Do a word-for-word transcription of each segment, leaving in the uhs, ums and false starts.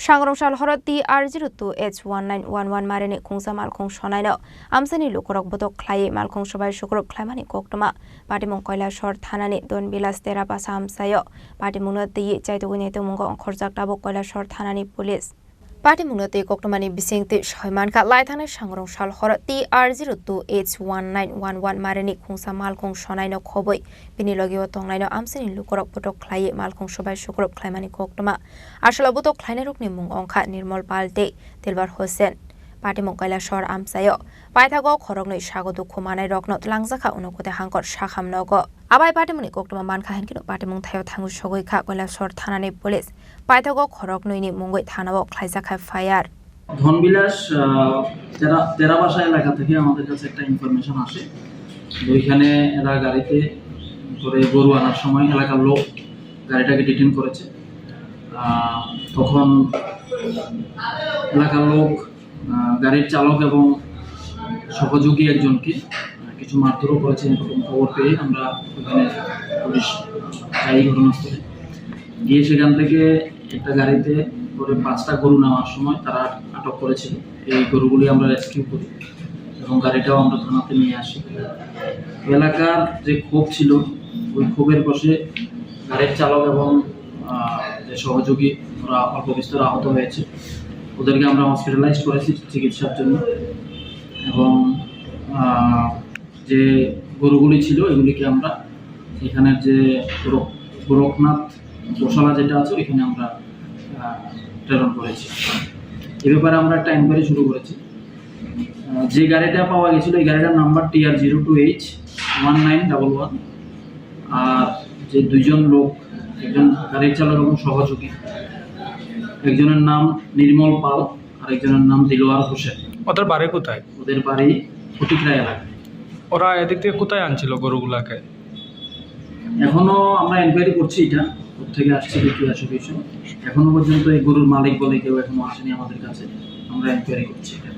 Sangrong sal horo T R zero two H one nine one one marini khungsa malkhung sonaino amchaini lukurok botok khlaiwi malkhung sobai sukrub khlaimani koktwma. Patimung Kailasor thanani Don Bilas Terabasa amchaio patimungno twiwi chaitugwi naitugmungo ongkhorjak tabuk Kailasor thanani police. Patimungno twi koktwmani bisingtwi soi mankha, laithangnai sangrong sal horo T R zero two H one nine one one marini khungsa malkhung sonaino khobwi bini logio tongnaino amchaini lukurok botok khlaiwi malkhung sobai sukrub khlaimani koktwma. Aswlao botok khlainairokni mung wngkha Nirmol Pal tei Dilbar Hosen. Patimung Kailasor amchaio paithago khoroknwi sago dukhu manairokno twlangjakha Unakoti Hangkor sakham nogo. Abai patimungni koktwma mankha hinkhe patimung thaio thangwi sogwi kha Kailasor thanani police. Paithago khoroknwini mungwi thanao khlaijak kha F I R. ধনবিলাস, আহ, তেরা-, তেরাবাসা এলাকা থেকে আমাদের কাছে একটা ইনফরমেশন আসে। তো ওইখানে এরা গাড়িতে করে গরু আনার সময় এলাকার লোক গাড়িটাকে ডিটেন করেছে। আহ, তখন এলাকার লোক, আহ, গাড়ির চালক এবং সহযোগী একজনকে, আহ, কিছু মারধরও করেছে, এরকম খবর পেয়ে আমরা ওখানে পুলিশ যাই ঘটনাস্থলে। গিয়ে সেখান থেকে একটা গাড়িতে করে পাঁচটা গরু নেওয়ার সময় তারা আটক করেছিল। এই গরুগুলি আমরা রেস্কিউ করি এবং গাড়িটাও আমরা থানাতে নিয়ে আসি। এলাকার যে ক্ষোভ ছিল, ওই ক্ষোভের বশে গাড়ির চালক এবং, আহ, যে সহযোগী, ওরা অল্প বিস্তর আহত হয়েছে। ওদেরকে আমরা হসপিটালাইজ করেছি চিকিৎসার জন্য এবং, আহ, যে গরুগুলি ছিল, এগুলিকে আমরা এখানের যে গোরখ-, গোরখনাথ গোশালা যেটা আছে, ওইখানে আমরা, আহ, প্রেরণ করেছি। এ ব্যাপারে আমরা একটা এনকোয়ারি শুরু করেছি। আহ, যে গাড়িটা পাওয়া গেছিল, এই গাড়িটার number T R zero two H one nine double one। আর যে দুইজন লোক, একজন গাড়ির চালক এবং সহযোগী, একজনের নাম নির্মল পাল, আরেকজনের নাম দিলোয়ার হোসেন। ওদের বাড়ি কোথায়? ওদের বাড়ি ফটিকরা এলাকায়। ওরা এদিক থেকে কোথায় আনছিল গরুগুলাকে? এখনো আমরা এনকোয়ারি করছি এটা, কোথেকে আসছে, কি আসে বিষয়। এখনো পর্যন্ত এই গরুর মালিক বলে কেউ এখনো আসেনি আমাদের কাছে, আমরা এনকোয়ারি করছি এটা।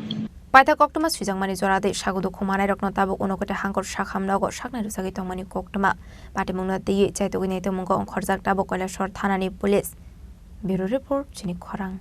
Paithak koktwma swijakmani jora tei sago dukhu manairokno tabuk Unakoti Hangkor sakham nogo saknai rwchagwi tongmani koktwma. Patimungno twiwi chaitugwi naitugmungo ongkhorjak tabuk Kailasor thanani police. Bureau report, chini khorang.